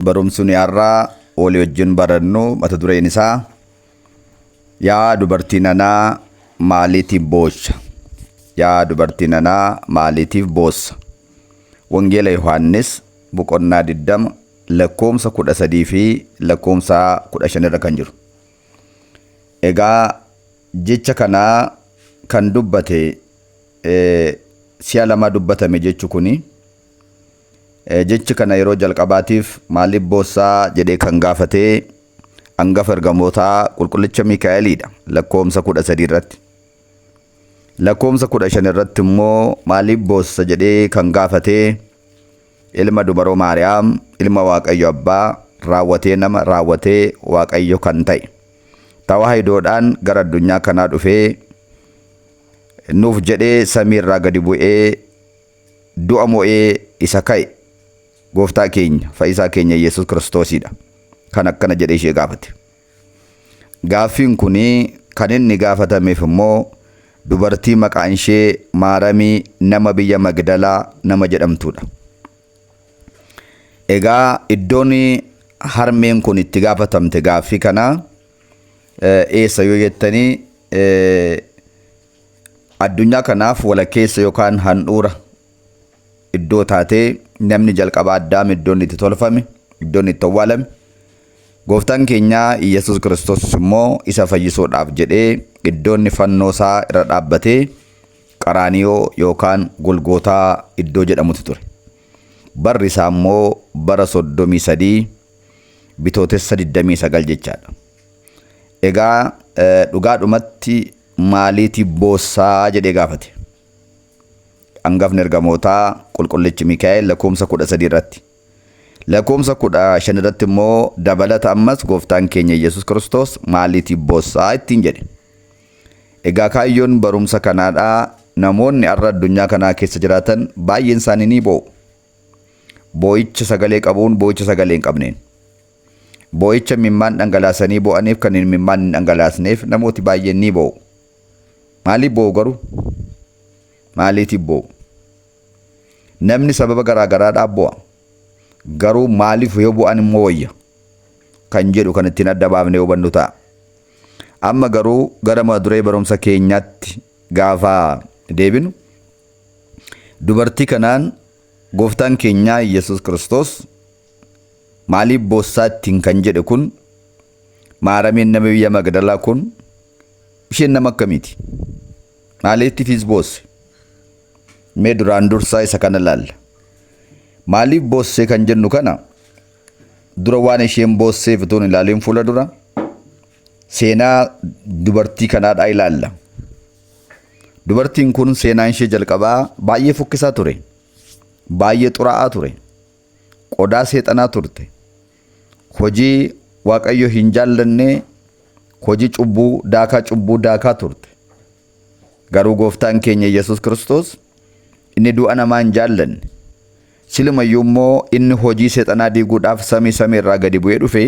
Barumsi nuyi har'aa walii wajjin barannu mata dureen isaa Yaa dubartii nanaa maaliitiif boossa? Yaa dubartii nanaa maaliitiif boossa? Wangeela Yohaannis boqonnaa 20 lakkoomsa 13 fi lakkoomsa 15 irra kan jiru. Egaa jecha kanaa kan dubbate si'a lama dubbatame jechi kuni. Jechi kana yeroo jalqabaatiif maaliif boossaa jedhee kan gaafate angafa ergamootaa qulqullicha Miikaa'eliidha lakkoomsa 13 irratti. Lakkoomsa 15 irratti immoo maaliif boossa jedhee kan gaafate ilma dubaroo Maariyaam ilma Waaqayyo Abbaa raawwatee nama raawwatee Waaqayyo kan ta'e. Tawaahidoodhaan gara addunyaa kanaa dhufee nuuf jedhee samii irraa gadi bu'ee du'a mo'ee isa ka'e gooftaa keenya fayyisaa keenya Yesuus Kiristoosidha. Kan akkana jedhee ishee gaafate. Gaaffiin kun kan inni gaafatameef immoo dubartii maqaan ishee Maaramii nama biyya Magdalaa nama jedhamtudha. Egaa iddoon harmeen kun itti gaafatamte gaaffii kana eessa yoo jettanii, addunyaa kanaaf walakkeessa yookaan handhuura iddoo taatee namni jalqaba Addaam iddoon itti tolfame, iddoon itti awwaalame. Gooftaan keenya Iyyasuus Kiristoos immoo isa fayyisuudhaaf jedhee iddoonni fannoo isaa irra dhaabbatee Qaraaniyoo yookaan Golgootaa iddoo jedhamutu ture. Barri isaa immoo bara 33 Bitootessa 29 jechaadha. Egaa dhugaadhumatti maaliitiif boossaa jedhee gaafate. Angafni ergamootaa qulqullichi Mikaa'el lakkoomsa 13 irratti. Lakkoomsa 15 irratti immoo dabalata ammas gooftaan keenya Yesuus Kiristoos maaliitiif boossaa ittiin jedhe. Egaa kaayyoon barumsa kanaadhaa namoonni har'a addunyaa kanaa keessa jiraatan baay'een isaanii ni boo'u. Boo'icha sagalee qabuun, boo'icha sagalee hin qabneen. Boo'icha imimmaan dhangalaasanii boo'aniif kan imimmaan hin dhangalaasneef namooti baay'een ni boo'u. Maaliif boo'u garuu? Maaliitiif boo'u? Namni sababa garaa garaadhaaf boo'a. Garuu maaliif yoo boo'an immoo wayya? Kan jedhu kan ittiin adda baafnee hubannu ta'a. Amma garuu gara mata duree barumsa keenyaatti gaafa deebinu dubartii kanaan gooftaan keenyaa Yesuus Kiristoos maaliif boossaa ittiin kan jedhe kun Maaramiin nama biyya Magdalaa kun isheen nama akkamiiti? Maaliifis boosse? Mee duraan dursaa isa kana laalla. Maaliif boossee kan jennu kana dura waan isheen boosseef utuu hin ilaalin fuula dura seenaa dubartii kanaadhaa ilaalla. Dubartiin kun seenaan ishee jalqabaa baay'ee fokkisaa ture. Baay'ee xuraa'aa ture. Qodaa seexanaa turte. Hojii Waaqayyo hin jaallanne, hojii cubbuu daakaa cubbuu daakaa turte. Garuu gooftaan keenya Yesuus Kiristoos inni du'a namaa hin jaallanne, silumayyuu immoo inni hojii seexanaa diiguudhaaf samii samii irraa gadi bu'ee dhufe,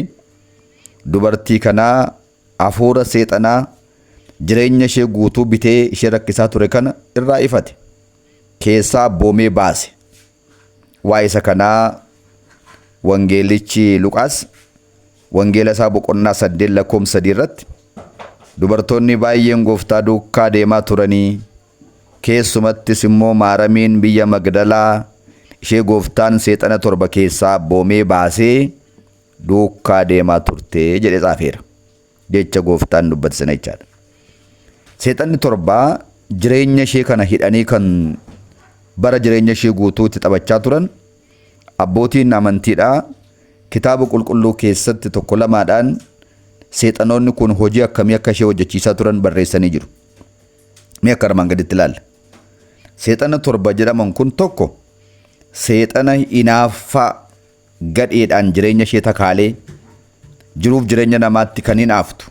dubartii kanaa hafuura seexanaa jireenya ishee guutuu bitee ishee rakkisaa ture kana irraa ifate. Keessaa abboomee baase. Waa'ee isa kanaa Wangeelichi Luqaas wangeela isaa boqonnaa 8 lakkoofsa 3 irratti dubartoonni baay'een gooftaa duukaa deemaa turanii, keessumattis immoo Maaramiin biyya Magdalaa ishee gooftaan seexana 7 keessaa abboomee baasee duukaa deemaa turte jedhee xaafeera. Jecha gooftaan dubbate sana jechaadha. Seexanni 7 jireenya ishee kana hidhanii kan bara jireenya ishee guutuu itti taphachaa turan abbootiin amantiidhaa kitaaba qulqulluu keessatti tokko lamaadhaan seexanoonni kun hojii akkamii akka ishee hojjechiisaa turan barreessanii jiru. Mee akka armaan gaditti ilaalla. Seexana 7 jedhaman kun tokko seexana hinaaffaa gadheedhaan jireenya ishee takaalee jiruuf jireenya namaatti kan hinaaftu,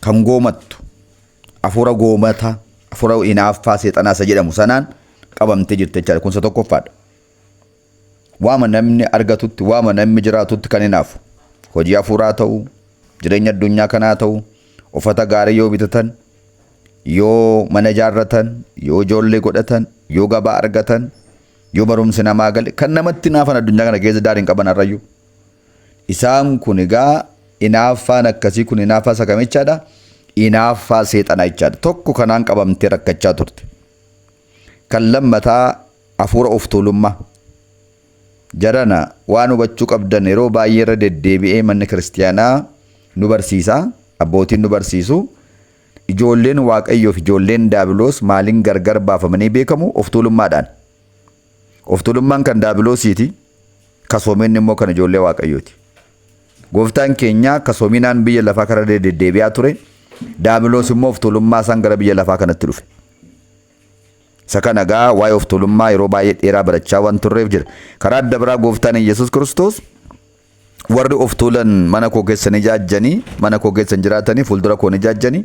kan goomattu, hafuura goomata, hafuura hinaaffaa seexanaa isa jedhamu sanaan qabamtee jirti jechaadha. Kun isa tokkoffaadha. Waama namni argatutti, waama namni jiraatutti kan hinaafu. Hojii hafuuraa ta'u, jireenya addunyaa kanaa ta'u, uffata gaarii yoo bitatan, yoo mana ijaarratan, yoo ijoollee godhatan, yoo gabaa argatan, Yoo barumsi namaa gale kan namatti hinaafan addunyaa kana keessa daariin qaban har'ayyuu. Isaan kun egaa inaaffaan akkasii kun inaaffaa isa kam jechaadha? Inaaffaa seexanaa jechaadha. Tokko kanaan qabamtee rakkachaa turte. Kan lammataa hafuura of tuulummaa. Jarana waan hubachuu qabdan yeroo baay'ee irra deddeebi'ee manni kiristiyaanaa nu barsiisa, abbootiin nu barsiisu. Ijoolleen Waaqayyoo fi ijoolleen Daabiloos maaliin gargar baafamanii beekamu? Of tuulummaadhaan. Of tuulummaan kan Daabiloosiiti, kasoominni immoo kan ijoollee Waaqayyooti. Gooftaan keenya kasoominaan biyya lafaa kana deddeebi'aa ture, Daabiloos immoo of tuulummaa isaan gara biyya lafaa kanatti dhufe. Isa kana egaa waa'ee of tuulummaa yeroo baay'ee dheeraa barachaa waan turreef jira. Karaa adda biraa gooftaan Yesuus Kiristoos warri of tuulan mana koo keessa ni jaajjanii, mana koo keessa hin jiraatanii, fuuldura koo ni jaajjanii,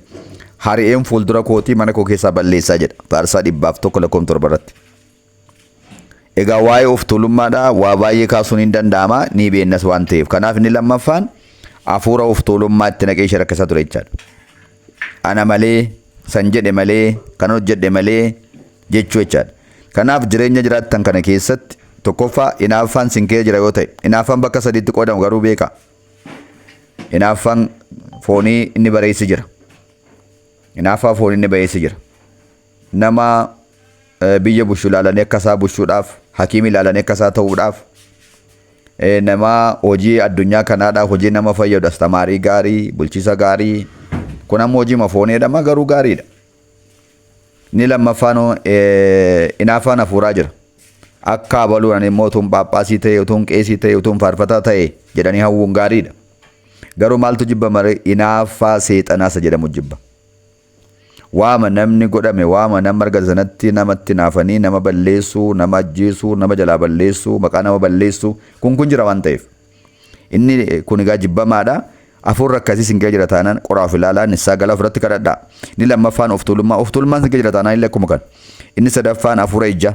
hari'een fuuldura kootii mana koo keessaa balleessaa jedha. Faarsaa 101 lakkoofsa 7 irratti. Egaa waa'ee of tuulummaadhaa waa baay'ee kaasuun hin danda'ama ni beennas waan ta'eef. Kanaaf inni lammaffaan hafuura of tuulummaa itti naqee ishee rakkisaa ture jechaadha. Ana malee, san jedhe malee, kan hojjedhe malee jechuu jechaadha. Kanaaf jireenya jiraattan kana keessatti tokkoffaa hinaaffaan sin keessa jira yoo ta'e, hinaaffaan bakka sadiitti qoodamu garuu beeka. Hinaaffaan foonii inni bareessi jira. Hinaaffaa foonii inni bareessi jira. Nama biyya bushu ilaalanii akka isaa bushuudhaaf, hakiimi ilaalanii akka isaa ta'uudhaaf, nama hojii addunyaa kanaadhaaf hojii nama fayyadu astamaarii gaarii, bulchiisa gaarii, kun ammoo hojii foonii jedhama garuu gaariidha. Inni lammaffaan hinaaffaan hafuuraa jira. Akka abaluudhaan immoo utuun phaaphaasii ta'e, utuun qeesii ta'e, utuun faarfataa ta'e jedhanii hawwuun gaariidha. Garuu maaltu jibba maree hinaaffaa seexanaa isa jedhamu jibba. Waama namni godhame, waama nama argate sanatti namatti naafanii nama balleessuu, nama ajjeesuu, nama jalaa balleessuu, maqaa nama balleessuu kun jira waan ta'eef. Inni kun egaa jibbamaadha. Hafuurri akkasii sin keessa jira taanaan qoraa of ilaalaa, nissaa galaa ofirratti kadhadhaa. Inni lammaffaan of tuulummaa, of tuulummaan sin keessa jira taanaan illee akkuma kana. Inni sadaffaan hafuura ijaa.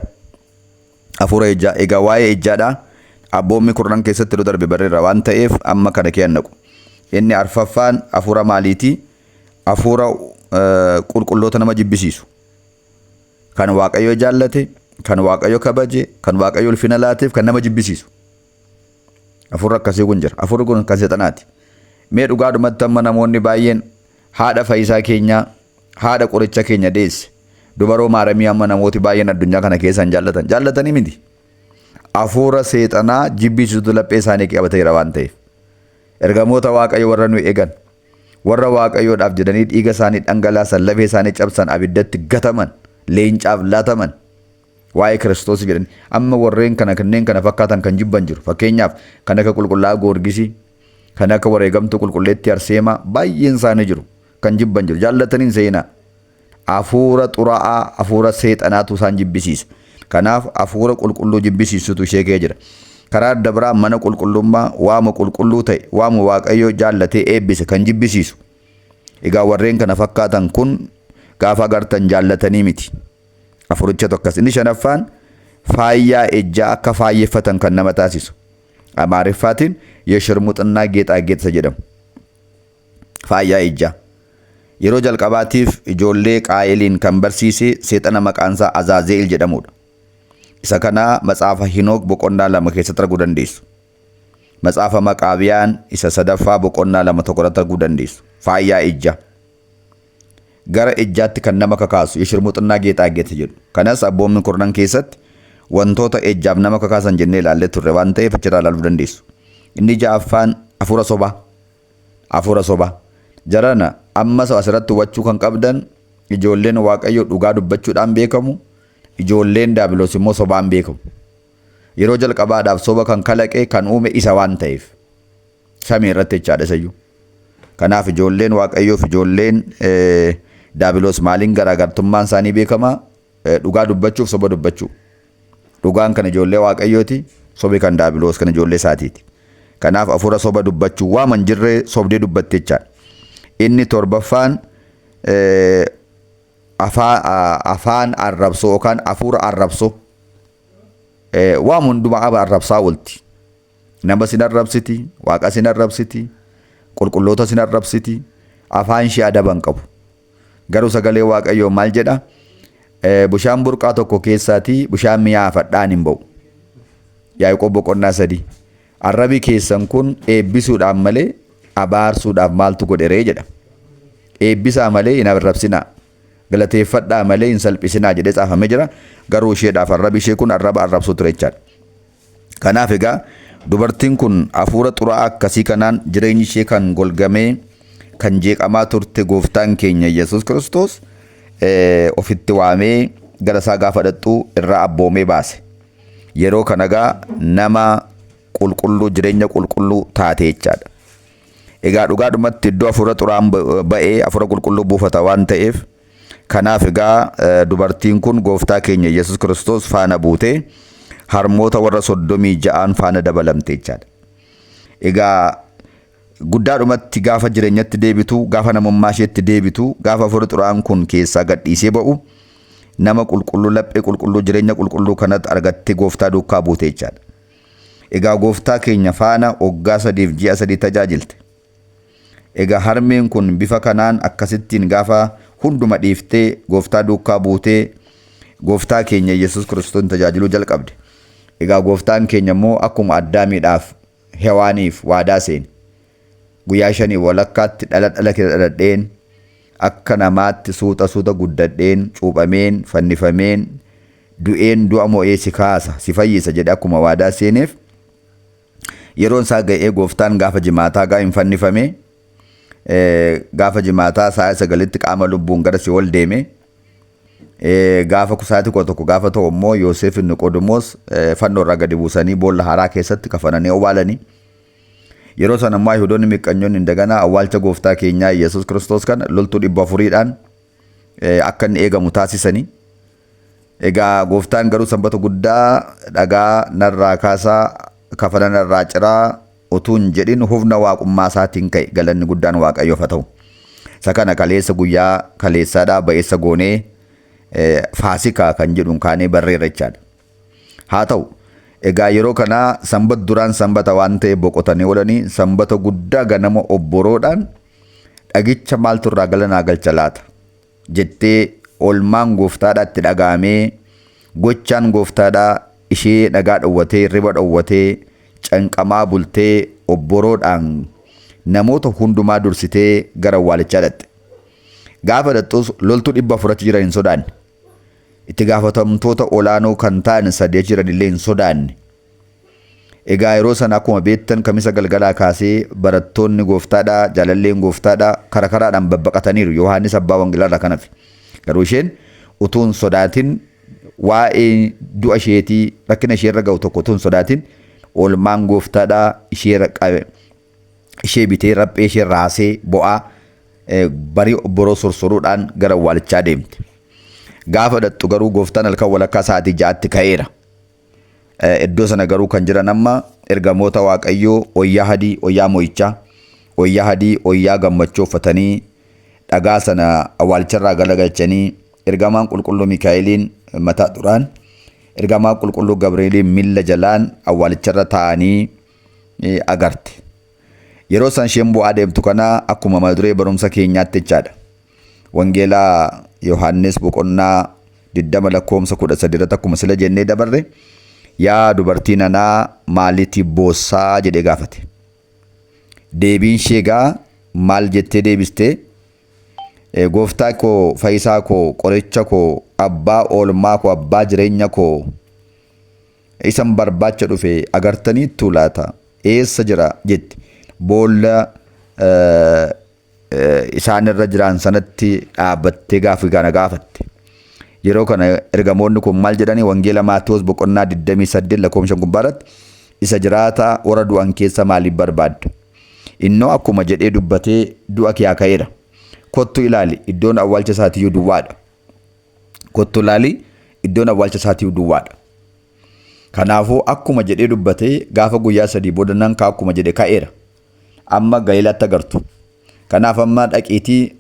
Hafuura ijaa, egaa waa'ee ijaadha. Abboommi kurnan keessatti yeroo darbe barreerra waan ta'eef amma kana kee naqu. Inni arfaffaan hafuura maaliiti? Hafuura qulqulloota nama jibbisiisu. Kan Waaqayyo jaallate, kan Waaqayyo kabaje, kan Waaqayyo ulfina laateef kan nama jibbisiisu. Hafuurri akkasii kun jira. Hafuurri kun kan seexanaati. Mee dhugaadhumatti amma namoonni baay'een haadha fayyisaa keenyaa, haadha qoricha keenya deesse, dubaroo maaramii amma namooti baay'een addunyaa kana keessa hin jaallatan. Jaallatanii miti. Hafuura seexanaa jibbisiisutu laphee isaanii qabateera waan ta'eef. Ergamoota Waaqayyo warra nu eegan, warra Waaqayyoodhaaf jedhanii dhiiga isaanii dhangalaasan, lafee isaanii cabsan, abiddatti gataman, leencaaf laataman, waa'ee Kiristoos jedhanii amma warreen kana kanneen kana fakkaatan kan jibban jiru. Fakkeenyaaf kan akka qulqullaa'aa Goorgisii, kan akka wareegamtuu qulqulleettii Arseemaa baay'een isaanii jiru. Kan jibban jiru. Jaallataniin seenaa. Hafuura xuraa'aa, hafuura seexanaatu isaan jibbisiisa. Kanaaf hafuura qulqulluu jibbisiisutu ishee kee jira. Karaa adda biraa mana qulqullummaa waama qulqulluu ta'e, waama Waaqayyo jaallatee eebbise kan jibbisiisu. Egaa warreen kana fakkaatan kun gaafa agartan jaallatanii miti. Hafuurichatu akkas. Inni shanaffaan faayyaa ejjaa akka faayyeffatan kan nama taasisu. Amaariffaatiin yeshirmuxinnaa geexaageex isa jedhamu. Faayyaa ejjaa. Yeroo jalqabaatiif ijoollee Qaa'eliin kan barsiise seexana maqaansaa Azaaze'el jedhamudha. Isa kana matsaafa Hinook boqonnaa 2 keessatti arguu dandeessu. Matsaafa Maqaabiyaan isa sadaffaa boqonnaa 2 1 irratti arguu dandeessu. Faayyaa ejjaa. Gara ejjaatti kan nama kakaasu yeshirmuxinnaa geexaageex jedhu. Kanas abboommi kurnan keessatti wantoota ejjaaf nama kakaasan jennee ilaallee turre waan ta'eef achirraa ilaaluu dandeessu. Inni ja'affaan hafuura sobaa. Hafuura sobaa. Jarana ammas asirratti hubachuu kan qabdan ijoolleen Waaqayyo dhugaa dubbachuudhaan beekamu, ijoolleen Daabiloos immoo sobaan beekamu. Yeroo jalqabaadhaaf soba kan kalaqe kan uume isa waan ta'eef. Samii irratti jechaadha isayyuu. Kanaaf ijoolleen Waaqayyoof ijoolleen Daabiloos maaliin garaagartummaan isaanii beekama? Dhugaa dubbachuuf soba dubbachuu. Dhugaan kan ijoollee Waaqayyooti, sobi kan Daabiloos kan ijoollee isaatiiti. Kanaaf hafuura soba dubbachuu waama hin jirre sobdee dubbatte jechaadha. Inni torbaffaan afaan arrabsoo yookaan hafuura arrabsoo. Waan hundumaa arrabsaa oolti. Nama sin arrabsiti, waaqa sin arrabsiti, qulqulloota sin arrabsiti, afaan ishee adaba hin qabu. Garuu sagalee Waaqayyoo maal jedha? Bishaan burqaa tokko keessaatii bishaan mi'aa fadhaan hin ba'u. Yaaqoob boqonnaa 3. Arrabi keessan kun eebbisuudhaaf malee abaarsuudhaaf maaltu godheree jedha. Eebbisaa malee hin arrabsinaa. Galateeffadhaa malee hin salphisinaa jedhee caafamee jira. Garuu isheedhaaf arrabi ishee kun arraba arrabsuu ture jechaadha. Kanaaf egaa dubartiin kun hafuura xuraa'aa akkasii kanaan jireenyi ishee kan golgamee kan jeeqamaa turte gooftaan keenya Yesuus Kiristoos ofitti waamee gara isaa gaafa dhaqxu irraa abboomee baase. Yeroo kana egaa nama qulqulluu jireenya qulqulluu taate jechaadha. Egaa dhugaadhumatti iddoo hafuura xuraa'aan ba'ee hafuura qulqulluu buufata waan ta'eef kanaaf egaa dubartiin kun gooftaa keenya Yesuus Kiristoos faana buutee harmoota warra 36n faana dabalamte jechaadha. Egaa guddaadhumatti gaafa jireenyatti deebitu, gaafa namummaa isheetti deebitu, gaafa hafuurri xuraa'aan kun keessaa gadhiisee ba'u nama qulqulluu, laphee qulqulluu, jireenya qulqulluu kanatti argattee gooftaa duukaa buute jechaadha. Egaa gooftaa keenya faana waggaa 3f ji'a 3 tajaajilte. Egaa harmeen kun bifa kanaan akkasittiin gaafa hunduma dhiiftee gooftaa duukaa buutee gooftaa keenya Yesuus Kiristoos tajaajiluu jalqabde. Egaa gooftaan keenya immoo akkuma Addaamiidhaaf Hewaaniif waadaa seene. Guyyaa shanii walakkaatti dhala dhala kee dhaladheen akka namaatti suuta suuta guddadheen cuuphameen fannifameen du'een du'a mo'ee si kaasa si fayyisa jedhe akkuma waadaa seeneef yeroon isaa ga'ee gooftaan gaafa jimaataa gaa hin fannifame gaafa jimaataa sa'a 9tti qaama lubbuun gara si'ool deeme. Gaafa sa'aatii 11 gaafa ta'u immoo Yoosef Niqoodimoos fannoo irraa gadi buusanii boolla haaraa keessatti kafananii awwaalanii. Yeroo sana immoo Ayihudoonni miqqanyoonni indaganaa awwaalcha gooftaa keenyaa Yesuus Kiristoos kana loltuu 400dhaan akka inni eegamu taasisanii. Egaa gooftaan garuu sanbata guddaa dhagaa narraa kaasaa kafana narraa ciraa utuu hin jedhin hufna waaqummaa isaatiin ka'e galanni guddaan Waaqayyoof haa ta'u. Isa kana kaleessa guyyaa kaleessaadhaa ba'eessa goonee faasikaa kan jedhuun kaanee barreerra jechaadha. Haa ta'u egaa yeroo kana sanbat duraan sanbata waan ta'eef boqotanii oolanii sanbata guddaa ganama obboroodhaan dhagicha maaltu irraa galanaa galcha laata jettee oolmaan gooftaadhaa itti dhaga'amee gochaan gooftaadhaa ishee nagaa dhowwatee hirriba dhowwatee canqamaa bultee obboroodhaan namoota hundumaa dursitee gara awwaalichaa dhaqxe. Gaafa dhaqxus loltuu 400 achi jiran hin sodaanne. Itti gaafatamtoota olaanoo kan ta'an sadii achi jiran illee hin sodaanne. Egaa yeroo sana akkuma beektan kamisa galgalaa kaasee barattoonni gooftaadhaa jaalalleen gooftaadhaa kara karaadhaan babbaqataniiru. Yohaannis abbaa wangeelaarraa kan hafe. Garuu isheen utuu hin sodaatin waa'ee du'a isheetii rakkina isheerra ga'u tokko utuu hin sodaatin oolmaan gooftaadhaa ishee qabe ishee bitee raphee ishee raasee bo'aa barii obboroo sorsoruudhaan gara awwaalichaa deemte. Gaafa dhaqxu garuu gooftaan halkan walakkaa sa'aatii 6tti ka'eera. Iddoo sana garuu kan jiran amma ergamoota Waaqayyoo wayyaa adii, wayyaa mo'ichaa, wayyaa adii, wayyaa gammachuu uffatanii dhagaa sana awwaalicharraa galagalchanii ergamaan qulqulluu Mikaa'eliin mataa duraan ergamaan qulqulluu Gabri'eeliin miilla jalaan awwaalicharra taa'anii agarte. Yeroo isaan isheen bu'aa deemtu kana akkuma mata duree barumsa keenyaatti jechaadha. Wangeelaa Yohaannis boqonnaa 20 lakkoofsa 13 irratti akkuma sila jennee dabarre yaa dubartii nanaa maaliitiif boossaa jedhee gaafate. Deebiin ishee egaa maal jettee deebiste? Gooftaa koo, fayyisaa koo, qoricha koo, abbaa oolmaa koo, abbaa jireenya koo isan barbaacha dhufe agartaniittuu laata? Eessa jira? jetti. Boolla isaan irra jiran sanatti dhaabbattee gaaffii kana gaafatte. Yeroo kana ergamoonni kun maal jedhanii Wangeela Maatewos boqonnaa 28 lakkoofsa 5 gubbaa irratti isa jiraataa warra du'an keessa maaliif barbaadda? Innoo akkuma jedhee dubbatee du'a kee ka'eera. Kottu ilaali iddoon awwaalcha isaatiiyyuu duwwaadha. Kottu ilaali iddoon awwaalcha isaatiiyyuu duwwaadha. Kanaafuu akkuma jedhee dubbatee gaafa guyyaa sadii booda nan ka'a akkuma jedhe ka'eera. Amma Galiilaatti agartu. Kanaaf amma dhaqiitii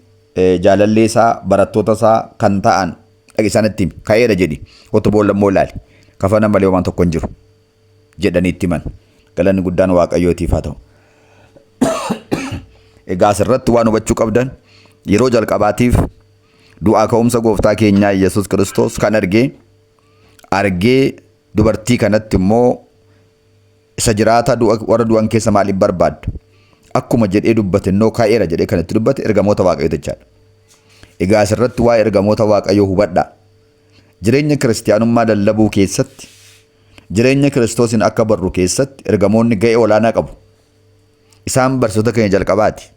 jaalallee isaa barattoota isaa kan ta'an dhaqi isaanitti himi. Ka'eera jedhi. Kottu boolla immoo ilaali. Kafana malee homaan tokko hin jiru. Jedhanii itti himan. Galanni guddaan Waaqayyootiif haa ta'u. Egaa asirratti waan hubachuu qabdan yeroo jalqabaatiif Du'aa ka'umsa gooftaa keenyaa Yesuus Kiristoos kan argee argee dubartii kanatti immoo isa jiraata warra du'an keessa maaliif barbaadda? Akkuma jedhee dubbate innoo ka'eera jedhee kan itti dubbate ergamoota Waaqayyoo jechaadha. Egaa asirratti waa'ee ergamoota Waaqayyoo hubadhaa. Jireenya kiristiyaanummaa lallabuu keessatti, jireenya Kiristoosiin akka barru keessatti ergamoonni ga'ee olaanaa qabu. Isaan barsiisota keenya jalqabaati.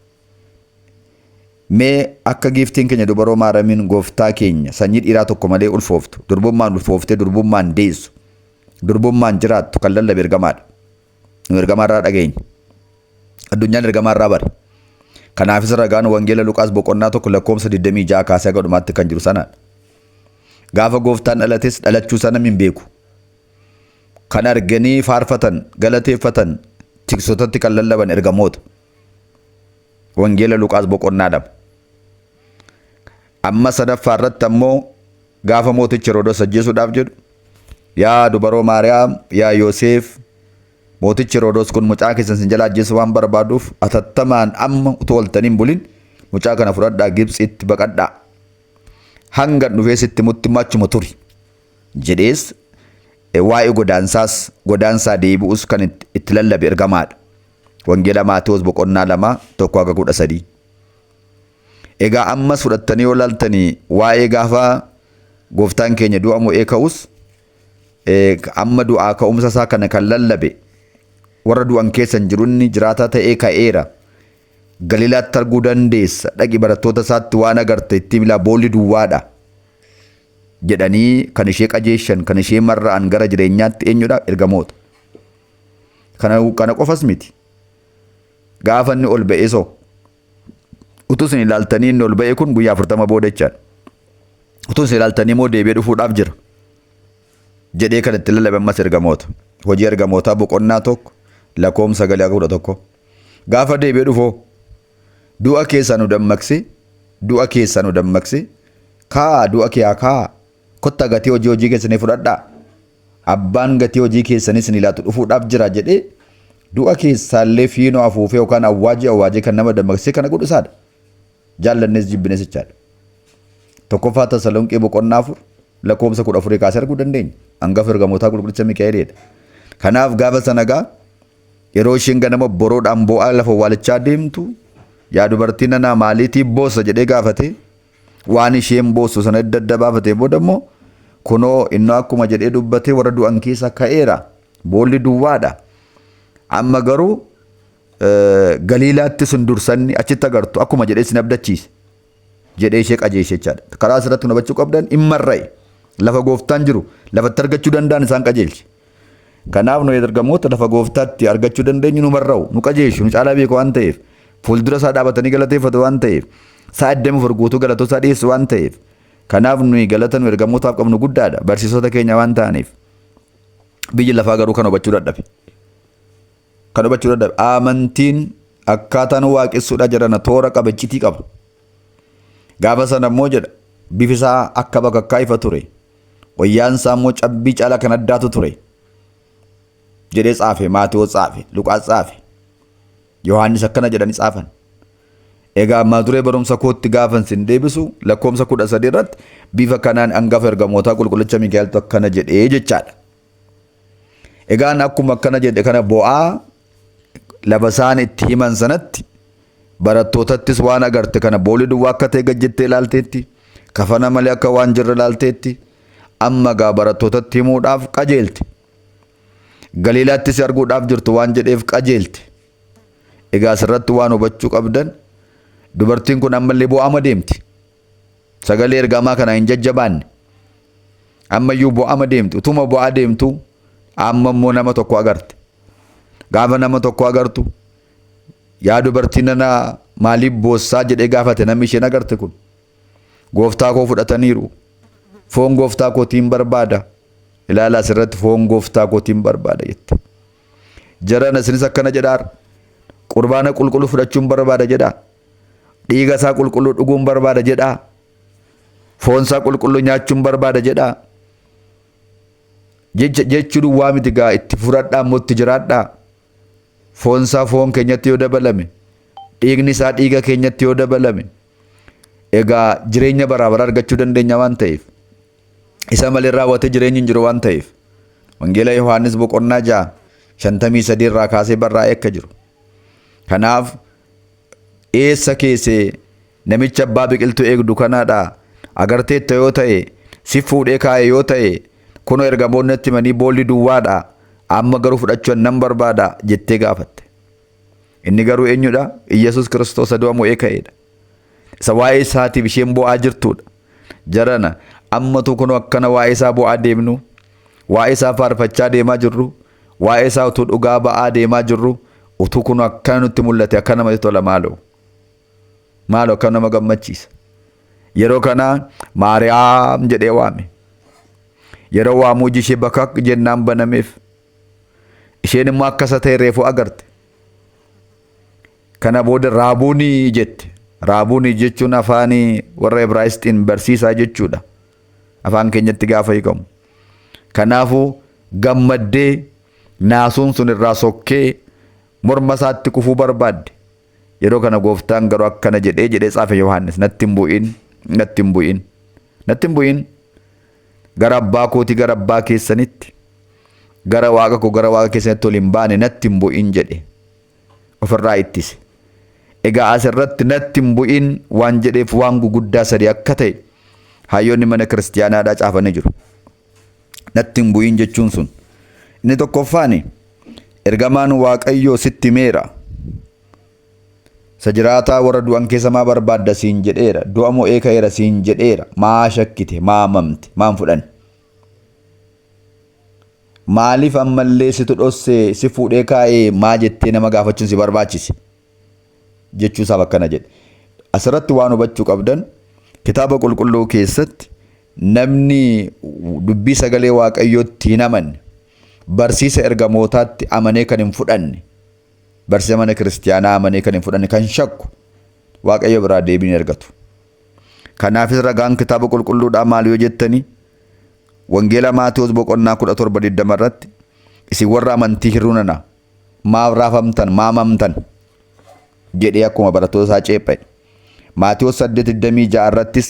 Mee akka giiftiin keenya dubaroo Maaramiin gooftaa keenya sanyii dhiiraa tokko malee ulfooftu, durbummaan ulfooftee durbummaan deessu, durbummaan jiraattu kan lallabe ergamaadha. Nu ergamaarraa dhageenya. Addunyaan ergamaarraa bare. Kanaafis ragaan Wangeela Luqaas boqonnaa 1 lakkoofsa 26 kaasee haga dhumaatti kan jiru sanaadha. Gaafa gooftaan dhalates dhalachuu isaa namni hin beeku. Kan arganii faarfatan, galateeffatan, tiksotatti kan lallaban ergamoota. Wangeela Luqaas boqonnaa 2. Amma sadaffaa irratti ammoo gaafa mootichi Herodos ajjeesuudhaaf jedhu yaa dubaroo Maariyaam, yaa Yoseef, mootichi Herodos kun mucaa keessan sin jalaa ajjeesuu waan barbaaduuf atattamaan amma utuu oltanii hin bulin mucaa kana fudhadhaa Gibxiitti baqadhaa. Hanga dhufee sitti himutti immoo achuma turi jedhees waa'ee godaansaas godaansaa deebi'us kan itti lallabe ergamaadha. Wangeela Maatewos boqonnaa 2 1 haga 13. Egaa ammas fudhattanii yoo ilaaltanii waa'ee gaafa gooftaan keenya du'a mo'ee ka'us amma du'aa ka'umsa isaa kana kan lallabe warra du'an keessa hin jiru inni jiraataa ta'ee ka'eera. Galiilaatti arguu dandeessa dhaqi barattoota isaatti waan agarte itti himi boolli duwwaadha jedhanii kan ishee qajeeshan kan ishee marra'an gara jireenyaatti eenyudha ergamoota. Kana qofas miti. Gaafa inni ol ba'ee soo utuu isin ilaaltanii inni ol ba'e kun guyyaa 40 booda jechaadha. Utuu isin ilaaltanii immoo deebi'ee dhufuudhaaf jira. Jedhee kan itti lallabe ammas ergamoota. Hojii ergamootaa boqonnaa 1 lakkoofsa 9 haga 11. Gaafa deebi'ee dhufoo du'a keessaa nu dammaqsi du'a keessaa nu dammaqsi kaa du'a kee haa kaa kottaa gatii hojii hojii keessanii fudhadhaa. Abbaan gatii hojii keessanii isinii laatu dhufuudhaaf jira jedhee du'a keessaallee fiinoo afuufee yookaan awwaajii awwaajee kan nama dammaqsee kana godhu isaadha. Jaallannes jibbines jechaadha. Tokkoffaa Tasalonqee boqonnaa 4 lakkoofsa 14 kaasee arguu dandeenya. Angafa ergamootaa qulqullicha Mikaa'eliidha. Kanaaf gaafa sana gaa yeroo isheen ganama boroodhaan boo'aa lafa awwaalichaa deemtu yaa dubartii nanaa maaliitiif boossa jedhee gaafate waan isheen boossu sana edda adda baafatee booda immoo kunoo innoo akkuma jedhee dubbatee warra du'an keessa ka'eera boolli duwwaadha amma garuu Galiilaatti sun dursanni achitti agartu akkuma jedhee sin abdachiise jedhee ishee qajeeshe jechaadha. Karaa asirratti nu hubachuu qabdan hin marra'e lafa gooftaan jiru lafatti argachuu danda'an isaan qajeelche. Kanaaf nuyi ergamoota lafa gooftaatti argachuu dandeenyu nu marra'u, nu qajeeshu, nu caalaa beeku waan ta'eef, fuuldura isaa dhaabatanii galateeffatu waan ta'eef, sa'a 24 guutuu galatoo isaa dhiyeessu waan ta'eef. Kanaaf nuyi galata nu ergamootaaf qabnu guddaadha, barsiisota keenya waan ta'aniif. Biyyi lafaa garuu kan hubachuu dadhabe. Kan hubachuu dadhabe. Amantiin akkaataan waaqessuudha jedhana toora qaba, iccitii qaba. Gaafa sana immoo jedha bifi isaa akka bakakkaa ifa ture. Wayyaan isaa immoo cabbii caalaa kan addaatu ture. Jedhee tsaafe, Maatewos tsaafe, Luqaas tsaafe. Yohaannis akkana jedhanii tsaafan. Egaa ammaa duree barumsa kootti gaafan sin deebisu lakkoomsa 13 irratti bifa kanaan angafa ergamootaa qulqullicha Mikaa'eltu akkana jedhee jechaadha. Egaan akkuma akkana jedhe kana bo'aa lafa isaan itti himan sanatti barattootattis waan agarte kana boolli duwwaa akka ta'e gad jettee ilaalteetti, kafana malee akka waan jirre ilaalteetti, amma gaa barattootatti himuudhaaf qajeelte. Galiilaatti si arguudhaaf jirtu waan jedheef qajeelte. Egaa asirratti waan hubachuu qabdan dubartiin kun ammallee bo'aama deemti. Sagalee ergamaa kana hin jajjabaanne. Ammayyuu bo'aama deemti. Utuma bo'aa deemtu amma immoo nama tokko agarte. Gaafa nama tokko agartu yaa dubartii nana maaliif boossaa jedhee gaafate namni isheen agarte kun. Gooftaa koo fudhataniiru. Foon gooftaa kootiin barbaada. Ilaala asirratti foon gooftaa kootiin barbaada jette. Jaran isinis akkana jedhaar. Qurbaana qulqulluu fudhachuun barbaada jedhaa. Dhiiga isaa qulqulluu dhuguun barbaada jedhaa. Foon isaa qulqulluu nyaachuun barbaada jedhaa. Jecha jechuu duwwaa miti gaa itti fudhadhaa immoo itti jiraadhaa. Foon isaa foon keenyatti yoo dabalame, dhiigni isaa dhiiga keenyatti yoo dabalame, Egaa jireenya baraa baraa argachuu dandeenya waan ta'eef, isa malee raawwatee jireenyi hin jiru waan ta'eef, Wangeela Yohaannis boqonnaa 6:53 irraa kaasee barraa'ee akka jiru. Kanaaf eessa keesse namicha abbaa biqiltuu eegdu kanaadha agarteetta yoo ta'e, si fuudhee kaa'e yoo ta'e, kunoo ergamoonni natti himanii boolli duwwaadha, amma garuu fudhachuu nan barbaada jettee gaafatte. Inni garuu eenyudha? Iyyasuus Kiristoos du'a mo'ee ka'edha. Isa waa'ee isaatiif isheen bo'aa jirtudha. Jarana ammatu kunoo akkana waa'ee isaa bo'aa deemnu, waa'ee isaa faarfachaa deemaa jirru, waa'ee isaa utuu dhugaa ba'aa deemaa jirru, utuu kunoo akkana nutti mul'ate akka namatti tola maaloo. Maaloo akka nama gammachiisa. Yeroo kana Maariyaam jedhee waame. Yeroo waamuu iji ishee bakak jennaan banameef. Isheen immoo akka isa ta'e reefuu agarte. Kana booda raabuunii jette. Raabuunii jechuun afaan warra Ibraayisxiin barsiisaa jechuudha. Afaan keenyatti gaafa hiikamu. Kanaafuu gammaddee naasuun sun irraa sokkee morma isaatti kufuu barbaadde. Yeroo kana gooftaan garuu akkana jedhee jedhee tsaafe Yohaannis, natti hin bu'in, natti hin bu'in, natti hin bu'in. Gara abbaa kootii gara abbaa keessanitti, gara waaqa koo gara waaqa keessanitti ol hin baane, natti hin bu'in jedhe. Ofirraa ittise. Egaa asirratti natti hin bu'in waan jedheef waan guguddaa sadi akka ta'e hayyoonni mana kiristiyaanaadhaa caafanii jiru. Natti hin bu'in jechuun sun. Inni tokkoffaan, ergamaan Waaqayyoo sitti himeera. Isa jiraataa warra du'an keessa maa barbaadda siin jedheera. Du'a mo'ee ka'eera siin jedheera. Maa shakkite, maa mamte, maan fudhanne? Maaliif ammallee situ dhossee si fuudhee kaa'ee maa jettee nama gaafachuun si barbaachise? Jechuusaaf akkana jedhe. Asirratti waan hubachuu qabdan, kitaaba qulqulluu keessatti namni dubbii sagalee Waaqayyootti hin amanne, barsiisa ergamootaatti amanee kan hin fudhanne, barsiisa mana kiristiyaanaa amanee kan hin fudhanne, kan shakku, Waaqayyo biraa deebii hin argatu. Kanaafis ragaan kitaaba qulqulluudhaa maal yoo jettanii, Wangeela Maatewos boqonnaa 17:20 irratti, isin warra amantii hir'uu nana, maaf raafamtan, maa mamtan jedhee akkuma barattoota isaa ceepha'e. Maatewos 8:26 irrattis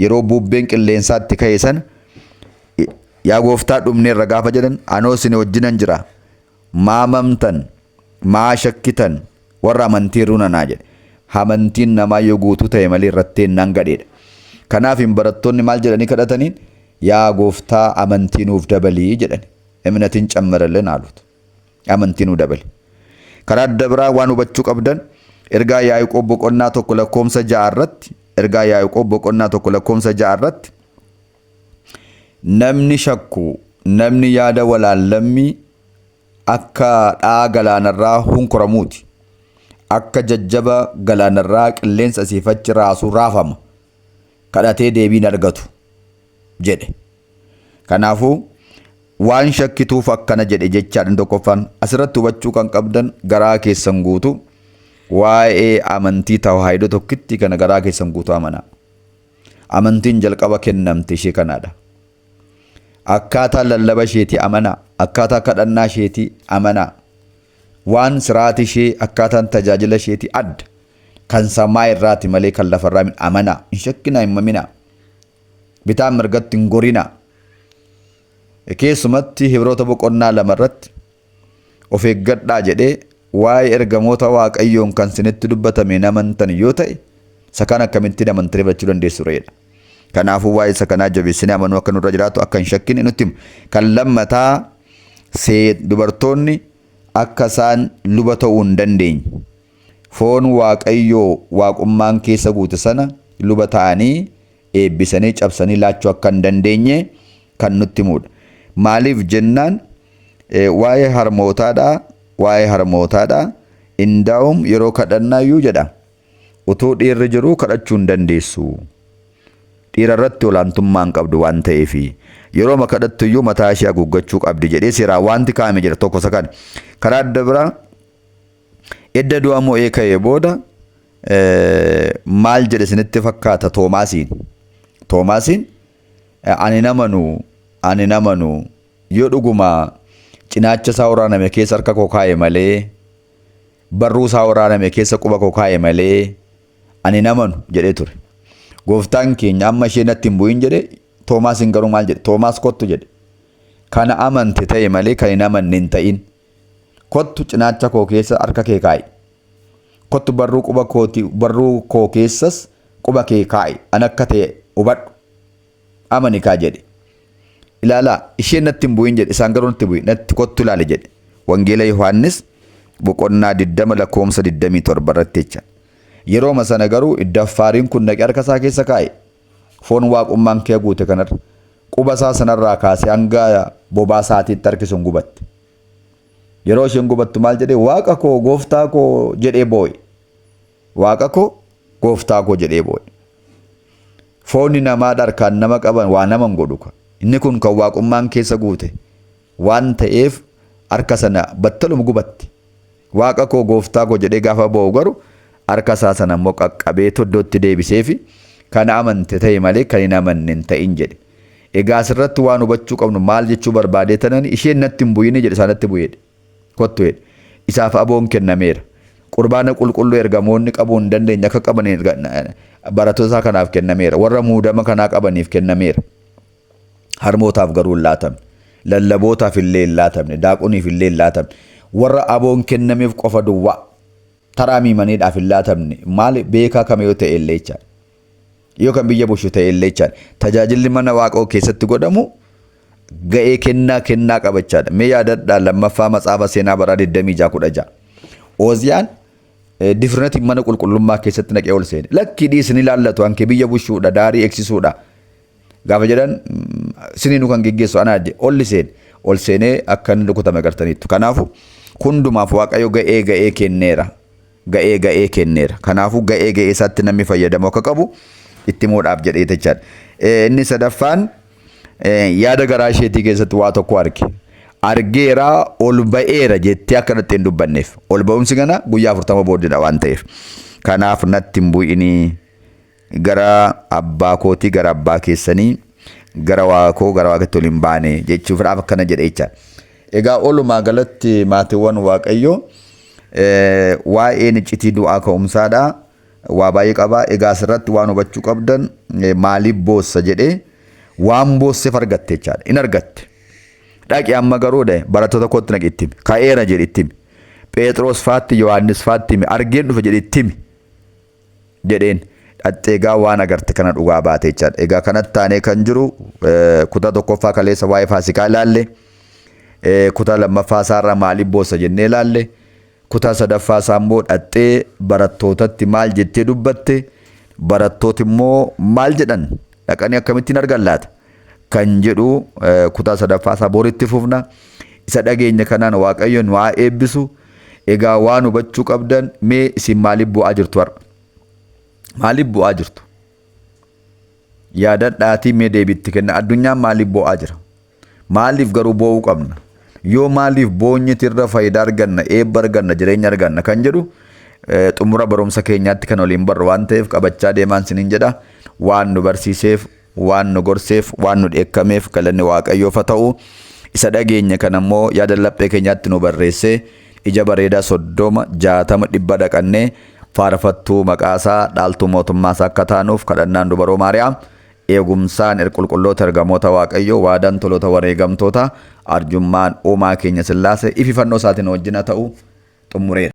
yeroo bubbeen qilleensaatti ka'e sana, yaa gooftaa dhumneerra gaafa jedhan, anoo isin wajjinan jira, maa mamtan, maa shakkitan, warra amantii hir'uu nanaa jedhe. Amantiin namaa yoo guutuu ta'e malee irratti ennaan gadheedha. Kanaaf hin barattoonni maal jedhanii kadhataniin? Yaa gooftaa amantii nuuf dabalii jedhani. እምነትን ጨምርልን አሉት። Amantii nuu dabali. Karaa adda biraa waan hubachuu qabdan, ergaa Yaaqoob boqonnaa 1 lakkoomsa 6 irratti, ergaa Yaaqoob boqonnaa 1 lakkoomsa 6 irratti, namni shakku, namni yaada walaallammii akka dha'aa galaanarraa hunkoramuuti. Akka jajjaba galaanarraa qilleensa asiif achi raasuu raafama. Kadhatee deebiin argatu jedhe. Kanaafuu waan shakkituuf akkana jedhe jechaadha tokkoffaan. Asirratti hubachuu kan qabdan, garaa keessan guutuu waa'ee amantii tawaahidoo tokkitti kana garaa keessan guutuu amanaa. Amantiin jalqaba kennamte ishee kanaadha. Akkaataa lallaba isheetii amanaa. Akkaataa kadhannaa isheetii amanaa. Waan siraati ishee, akkaataan tajaajila isheetii adda. Kan samaa irraati malee kan lafarraa min amanaa. Hin shakkinaa, hin maminaa. Bitaan mirgatti hin gorinaa. Keessumatti Hibroota boqonnaa 2 irratti of eeggadhaa jedhee, waa'ee ergamoota Waaqayyoon kan sinitti dubbatame hin amantan yoo ta'e, isa kan akkamittiin amantanii fudhachuu dandeessu reedha. Kanaafuu waa'ee isa kanaa jabeessinee amanuu akka nurra jiraatu, akka hin shakkine nutti hima. Kan lammataa, dubartoonni akka isaan luba ta'uu hin dandeenye. Foon Waaqayyoo waaqummaan keessa guute sana luba ta'anii eebbisanii cabsanii laachuu akka hin dandeenye kan nutti himudha. Maaliif jennaan, waa'ee harmootaadha, waa'ee harmootaadha. Indaa'um yeroo kadhannaa iyyuu jedha. Utuu dhiirri jiruu kadhachuu hin dandeessu. Dhiira irratti olaantummaa hin qabdu waan ta'eef, yeroo kadhattu iyyuu mataa ishee haguuggachuu qabdi jedhee seeraan wanti kaa'ame jira, tokko isa kana. Karaa adda biraa, edda du'a mo'ee ka'ee booda maal jedhe isinitti fakkaata Toomaasiin? Toomaasiin, ani namanu, ani namanu, yoo dhuguma cinaacha isaa waraaname keessa harka koo kaa'e malee, barruu isaa waraaname keessa quba koo kaa'e malee ani namanu jedhee ture. Gooftaan keenya amma ishee natti hin bu'in jedhe. Toomaasiin garuu maal jedhe? Toomaas kottu jedhe. Kana amante ta'e malee kan hin amanne hin ta'in. Kottu cinaacha koo keessa harka kee kaa'i. Kottu barruu quba kooti barruu koo keessas quba kee kaa'i. An akka ta'e hubadhu. Amani kaa jedhe. Ilaalaa isheen natti hin bu'in jedhe isaan garuu natti bu'i natti kottu ilaali jedhe. Wangeela Yohaannis boqonnaa 20 lakkoofsa 27 irratti jecha. Yerooma sana garuu daffaariin kun naqee harka isaa keessa kaa'e. Foon waaqummaan kee guute kanarra. Quba isaa sanarraa kaasee hanga bobaa isaatiitti harki sun gubatte. Yeroo isheen gubattu maal jedhee waaqa koo gooftaa koo jedhee boo'e. Waaqa koo gooftaa koo jedhee boo'e. Foonni namaa harkaan nama qaban waa nama hin godhu. Inni kun kan waaqummaan keessa guute waan ta'eef harka sana battaluma gubatte. Waaqa koo gooftaa koo jedhee gaafa boo'u garuu harka isaa sana immoo qaqqabee iddootti deebisee fi kana amante ta'e malee kan hin amanne hin ta'in jedhe. Egaa asirratti waan hubachuu qabnu maal jechuu barbaadee tanan isheen natti hin bu'in jedhe isaan natti bu'eedha. Kottu jedhe. Isaaf aboon kennameera. Qurbaana qulqulluu ergamoonni qabuu hin dandeenye akka qaban barattoota isaa kanaaf kennameera. Warra muudama kanaa qabaniif kennameera. Harmootaaf garuu hin laatamne. Lallabootaaf illee hin laatamne. Daaqoniif illee hin laatamne. Warra aboon kennameef qofa duwwaa. Taraa miimaniidhaaf hin laatamne. Maal beekaa kam yoo ta'e illee jechaadha. Yoo kan biyya bulchu ta'e illee jechaadha. Tajaajilli mana waaqoo keessatti godhamu ga'ee kennaa kennaa qabachaadha. Mee yaadadhaa lammaffaa matsaafa seenaa baraa 26 16. Ooziyaan difrinatiin mana qulqullummaa keessatti naqee ol seene. Lakkii dhiisi ni laallatu hanke biyya bulchuudha daarii eegsisuudha. Gaafa jedhan siniinuu kan geggeessu anaa jedhe olli seene. Ol seenee akka inni rukutame agartaniittu. Kanaafuu hundumaaf Waaqayyo ga'ee ga'ee kenneera. Ga'ee ga'ee kenneera. Kanaafuu ga'ee ga'ee isaatti namni fayyadamu akka qabu itti himuudhaaf jedhee jechaadha. Inni sadaffaan yaada garaa isheetii keessatti waa tokko arge. Argeera ol ba'eera jettee akka natti hin dubbanneef. Ol ba'umsi kana guyyaa 40 booddedha waan ta'eef. Kanaaf natti hin bu'inii gara abbaa kootii gara abbaa keessanii gara waaqa koo gara waaqatti ol hin baane jechuudhaaf akkana jedhe jecha. Egaa olumaa galatti maatiiwwan Waaqayyoo waa'een iccitii du'aa ka'umsaadha. Waa baay'ee qaba. Egaa asirratti waan hubachuu qabdan maaliif boossa jedhee waan boosseef argatte jechaadha. In argatte. Dhaqi amma garuu dhe barattoota kootti naqi itti himi. Ka'eera jedhi itti himi. Phexros faatti Yohaannis faatti himi. Argeen dhufe jedhi itti himi. Jedheen. Dhaxxee egaa waan agarte kana dhugaa baate jechaadha. Egaa kanatti taanee kan jiru kutaa tokkoffaa kaleessa waa'ee Faasikaa ilaalle. Kutaa lammaffaa isaarraa maaliif boossa jennee ilaalle. Kutaa sadaffaa isaa immoo dhaxxee barattootatti maal jettee dubbatte, barattooti immoo maal jedhan, dhaqanii akkamittiin argan laata kan jedhu kutaa sadaffaa isaa boritti fufna. Isa dhageenya kanaan Waaqayyo nu haa eebbisu. Egaa waan hubachuu qabdan mee isin maaliif bu'aa jirtu har'a? Maaliif bu'aa jirtu? Yaadadhaatii mee deebiitti kenna. Addunyaan maaliif boo'aa jira? Maaliif garuu boo'uu qabna? Yoo maaliif boonyeti irra faayidaa arganna, eebba arganna, jireenya arganna kan jedhu xumura barumsa keenyaatti kan waliin barru waan ta'eef qabachaa deemaan sinin jedha. Waan nu barsiiseef, waan nu gorseef, waan nu dheekkameef galanni Waaqayyoof haa ta'u. Isa dhageenye kana immoo yaada laphee keenyaatti nu barreessee ija bareedaa 30, 60, 100 dhaqannee faarfattuu maqaasaa dhaaltuu mootummaasaa akka taanuuf kadhannaan dubaroo Maariyaam eegumsaan qulqulloota ergamoota Waaqayyoo waadaan toloota wareegamtoota arjummaan uumaa keenya Sillaasee ifi fannoo isaatiin wajjin haa ta'u xumureera.